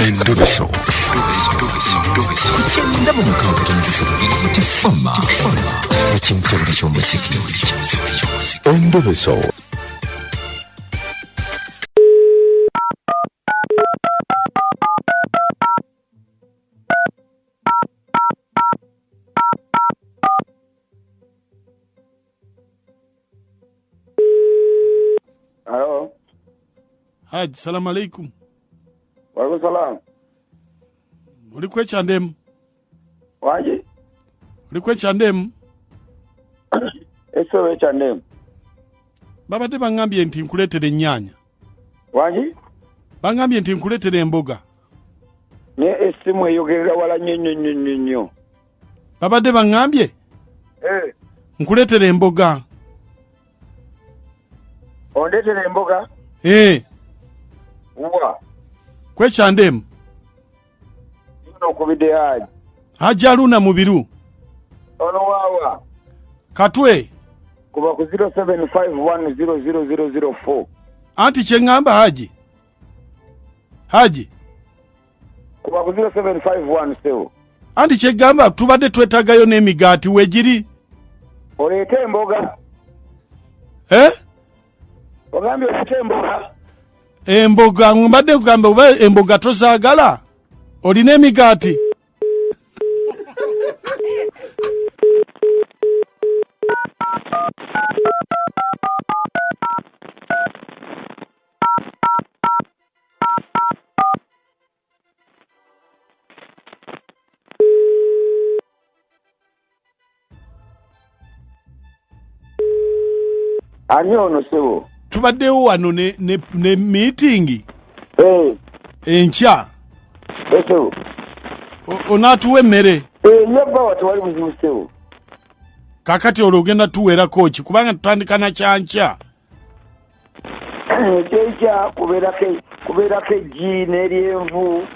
Endobeso. Ku 96.3 Tifama ekimtebule ky'omuziki. Endobeso. Alo, Haji, salamu alaikum. walaikum salam. Oli kwekyandemu? Wangi? Oli kwekyandemu? Ekisolo ekyandemu. Babadde baŋŋambye nti nkuleetera ennyaanya. Wangi? Baŋŋambye nti nkuleetera emboga. Naye essimu eyogerera wala nnyo nnyo nnyo nnyo nnyo. Babadde baŋŋambye Eh, nkuleetera emboga. ondeetera emboga? Ee, Wa? kwekyandemu. Nno okubidde Haji. Haji Aluna Mubiru. Ono waawa? Katwe. Kuba ku 0751000004. Anti kye ŋŋamba Haji. Haji, Kuba ku 0751 sebo. anti kye ŋŋamba tubadde twetaagayo n'emigaati weegiri. Oleete emboga. Eh? Ogambye oleete emboga? Emboga mbadde kugamba oba emboga tozaagala? Olina emigaati? Ani ono sebo? Tubaddewo wano ne meeting Eh, enkya. eh sebo. Onaatuwa emmere? Eh, ye bbawa tewali buzibu sebo. Kaakati olwo ogenda tuweerako ki? Kubanga tutandika na kyankya. Ekyenkya kubeerako eggi n'eryenvu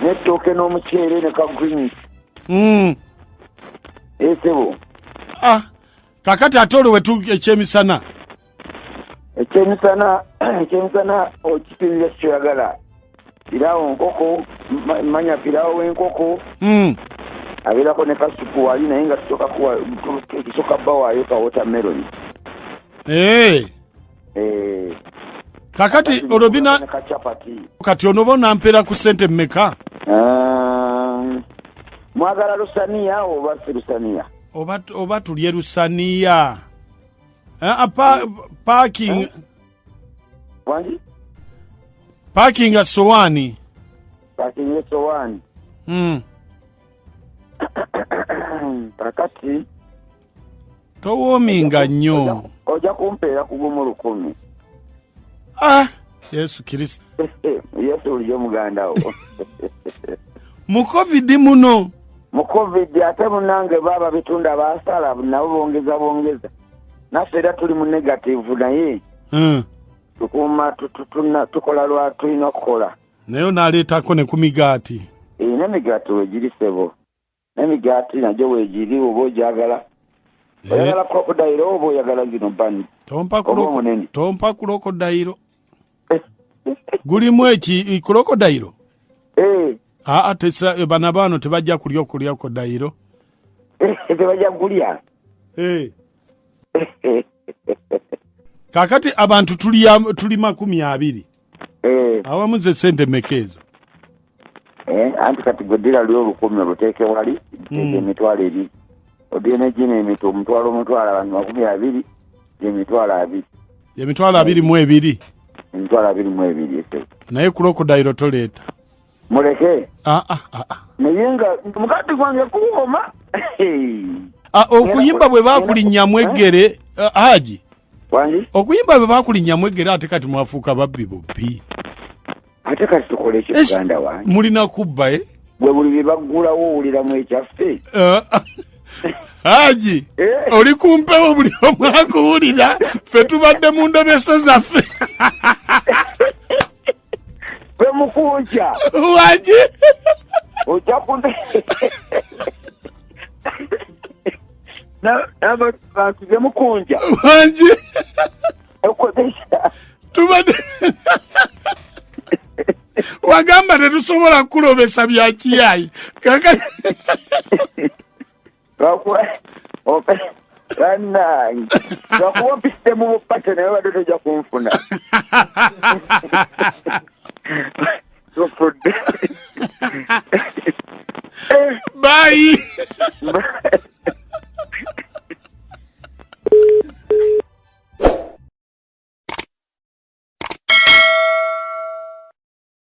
n'ettooke n'omuceere ne ka greens. Eh sebo. Ah, kaakati ate olwo wetu ekyemisana. Ekyemisana okipimira kyoyagala. Piraawo nkoko, manya piraawo w'enkoko. Abeerako ne kasupu wali naye nga tusooka bbawaayo ka watermelon. Eh. Eh. Kaakati olwo bina Ne ka chapati. Kati onoba onampeera ku ssente mmeka? Mwagala lusaniya oba si lusaniya? Oba tulye lusaniya. Parking. Wangi? Parking sowaani. Parking sowaani. Kakati Towoominga nnyo. Ojja kumpeera ku gumu 1000. Ah, Yesu Kristo. Yesu bulijjo muganda wo. Mu COVID muno. Mu COVID ate munnange baaba bitunda baasala nabo bongeza bongeza. Naffe era tuli mu negative naye. Tukuuma, tukola lwa tulina okukola. Naye onaaleetako ne ku migaati. N'emigaati weegiri ssebo. N'emigaati nagyo weegiri oba ogyagala. Oyagala crocodile oba oyagala zino bani? Oba omunene. Tompa crocodile. Gulimu eki crocodile? Aa, tesa, bana bano tebajja kulya okulya crocodile. Tebajja kulya. Kaakati abantu tuli 20. Awamu ze ssente mmeka ezo? Anti kati gwe ddira lyo 1000 oluteeke wali, emitwalo ebiri. Odire ne gino emito, omutwalo omutwalo, abantu 20, emitwalo abiri. Emitwalo abiri mu ebiri. Emitwalo abiri mu ebiri, ese. Naye crocodile toleeta. Muleke. Ah, ah, ah, ah. Naye nga mukadde gwange kuwooma. Ah, okuyimba bwe baakulinnyamu eggere, Haji. Wangi? Okuyimba bwe baakulinnyamu eggere ate kati mwafuuka babbi bubbi. Ate kati tukole ki muganda wange? Mulina kubba, eh? Bwe buli bye baggulawo owuliramu ekyaffe. Haji, oli ku mpewo buli omu akuwulira, ffe tubadde mu ndobeso zaffe. Ffe mukunja. Wangi? Ojja bantu be mukunja. Wangi? Okozesa. Tubadde Wagamba tetusobola kukulobesa bya kiyayi. Bannange, lwakuba mpise mu bupate, naye obadde tojja kunfuna. Tufudde. Bye.